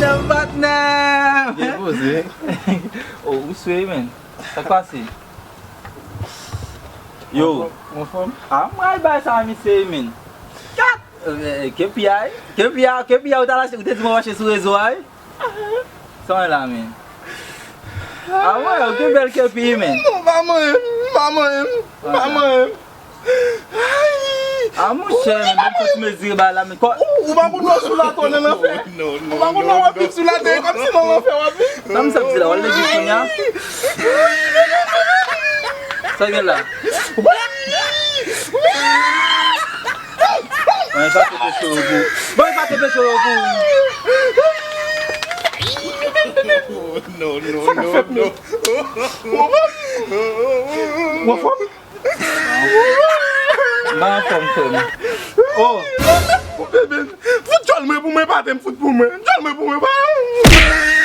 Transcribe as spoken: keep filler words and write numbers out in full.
Patnè! Byen poze. Oh, ou swe, men. Sa k pase? Yo. Anfòm? A, mwen al bay sa, misye, men. Kat! Eh, kepi a, wi. Kepi a, kepi a, ou t al achte, ou te di mwen mache sou rezo a, wi. Sa w la, men? A, mwen, ou te bèl kepi, men. Non, pa mwen, pa mwen, pa mwen. A, monchè, men, ban m fè ti mezire ba la, men. Ou, ou pa konn wè sou latè nan lanfè? Ou pa konn wè w ap viv sou latè, e kòmsi nan lanfè w ap viv? Sa m sot di la, w al legliz kounye a? Sa gen la? Mwen, sa te peche yo pou. Mwen, sa te peche yo pou. Non, non, non, non. Ou anfòm? M pa anfòm, frè m. Oh! Fout djòl mwen pou mwen, pa te m fout pou mwen. Djòl mwen pou mwen, pa.